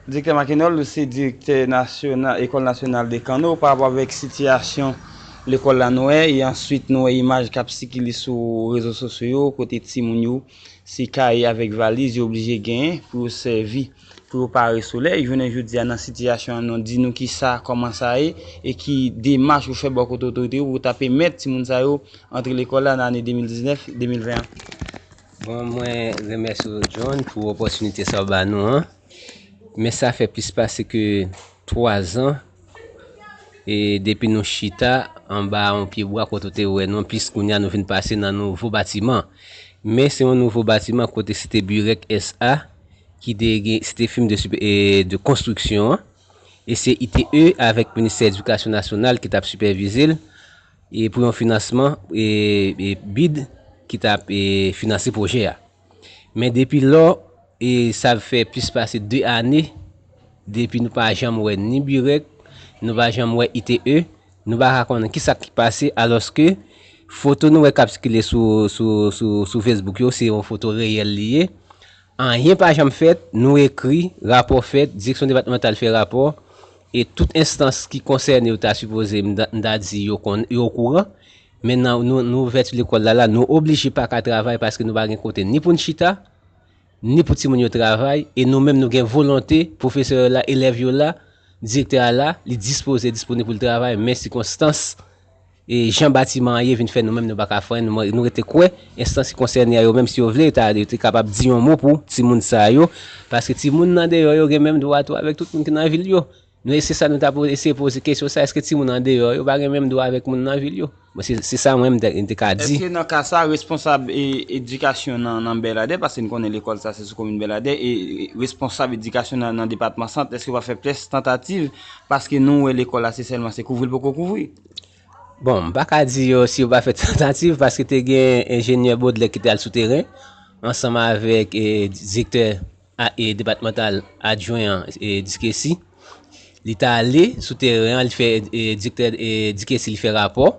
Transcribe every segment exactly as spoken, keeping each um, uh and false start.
Direktè Makenòl, ou se direktè nasyonal, École Nationale des Canaux, pa rapò avèk sitiyasyon lekòl la nou wè, e answit nou wè imaj k ap sikile sou rezo sosyo yo, kote timoun yo, se kaye avèk valiz yo oblije genyen pou yo sèvi, pou yo pare solèy. Jounen jodi a, nan sitiyasyon an, nou di nou kisa, kòman sa ye, e ki demach ou fè bò kote otorite yo pou ta pèmèt timoun sa yo antre lekòl la nan ane de mil diznèf, de mil ven an. Bon, mwen remèsye w, John, pou opòtinite sa w ba nou an. Men sa fè plis pase ke twa zan e depi nou chita anba yon pye bwa kote w te wè nou, plis kounye a nou vin pase nan nouvo batiman. Men se yon nouvo batiman kote se te Burek S A ki te gen, se te firm de, e, de konstriksyon an. E se I T E avèk Ministè Edikasyon Nasyonal ki t ap sipèvize l e pou yon finansman e, e bid ki t ap e, finanse pwojè a. Men depi lò, e sa fè plis pase de ane depi nou pa janm wè ni Burek, nou pa janm wè I T E, nou pa ka konnen kisa ki pase, alòske foto nou wè k ap sikile sou, sou, sou, sou Facebook yo, se yon foto reyèl li ye. Anyen pa janm fèt, nou ekri, rapò fèt, direksyon depatmantal fè rapò, e tout enstans ki konsène yo ta sipoze, m ta, m ta di yo konn, yo okouran, men nan, nou, nou ouvèti lekòl la, la, nou oblije pa ka travay paske nou pa gen kote ni pou n chita, ni pou timoun yo travay, e nou menm nou gen volonte, pwofesè yo la, elèv yo la, direktè a la, li dispoze, disponib pou l travay, men sikonstans e jan batiman an ye vin fè nou menm nou pa ka fè anyen, nou, nou rete kwè enstans ki konsène a yo menm si yo vle, yo ta, yo te kapab di yon mo pou timoun sa yo, paske timoun nan deyò yo gen menm dwa tou avèk tout moun ki nan vil yo. Nou, e se sa nou ta po-, eseye poze kesyon sa, èske timoun an deyò yo pa gen menm dwa avèk moun nan vil yo? Bon, se, se sa mwen m te, m te ka di. Èske nan ka sa, responsab e, edikasyon nan, nan Bèladè, paske n konnen lekòl sa se sou komin Bèladè, e, e responsab edikasyon nan, nan depatman Sant, èske yo pa fè plis tantativ, paske nou wè lekòl la se sèlman se kouvri l poko kouvri? Bon, m pa ka di yo si yo pa fè tantativ, paske te gen enjenyè Baudelaire ki te al sou teren, ansanm avèk e, direktè a, e, depatmantal adjwen an, e, Dikesi. Li t ale sou teren an, li fè e, direktè e, Dikesi, li fè rapò.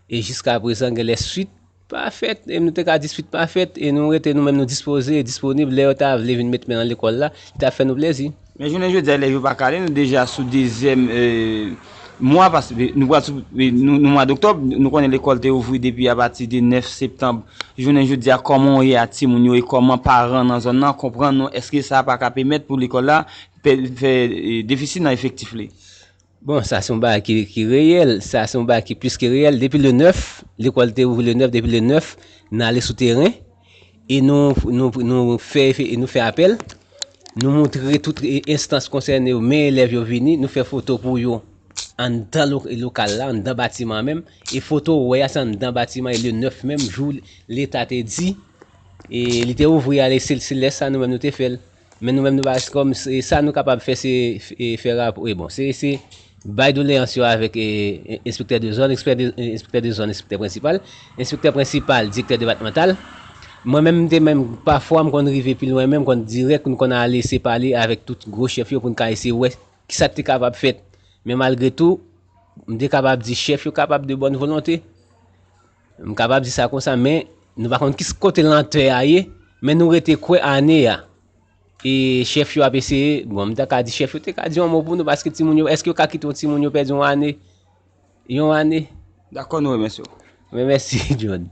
E jiska prezan, genlè swit pa fèt, e nou te ka di swit pa fèt, e nou rete nou menm nou dispoze e disponib, lè yo ta vle vin met men nan lekòl la, li t ap fè nou plezi. Men jounen jodi a, elèv yo pa ka ale, nou deja sou dezyèm e, mwa, paske nou pral sou, e, nou, nou mwa doktòb, nou konnen lekòl te ouvri depi apati de nèf septanm. Jounen jodi a, kòman w ye a timoun yo e kòman paran nan zòn nan konprann nou, èske sa pa ka pèmèt pou lekòl la fè, fè e, defisi nan efektif li? Bon, sa se yon bagay ki, ki reyèl, sa se yon bagay ki plis ke reyèl. Depi le nèf, lekòl te ouvri le nèf, depi le nèf, n ale sou teren e nou, nou, nou fè, e nou fè apèl. Nou montre tout e, enstans konsène yo, men elèv yo vini, nou fè foto pou yo anndan lo-, lokal la, anndan batiman an menm. E foto ou wè a, se anndan batiman e le nèf menm, jou Leta te di, e li te ouvri a, e se, se lè sa nou menm nou te fè l. Men nou menm nou pa, kòm se, sa nou kapab fè se e, fè rapò, e bon, se, se bay doleyans yo avèk e, e, enspektè de zòn, enspektè de, e, enspektè de zòn, enspektè prensipal, enspektè prensipal, direktè depatmantal. Mwen menm, m te menm, pafwa, m konn rive pi lwen menm, m konn dirèk, m konn ale se pale avèk tout gwo chèf yo pou n ka eseye wè kisa k te kapab fèt. Men malgre tou, m te kapab di chèf yo kapab de bòn volonte. M kapab di sa konsa, men nou pa konn ki kote lantè a ye, men nou rete kwè ane a. E chèf yo ap eseye, bon, m ta ka di chèf yo te ka di yon mo pou nou, paske timoun yo, èske yo ka kite yon timoun yo pèdi yon ane? Yon ane? Dakò, nou remèsye w. Mwen mèsi, John.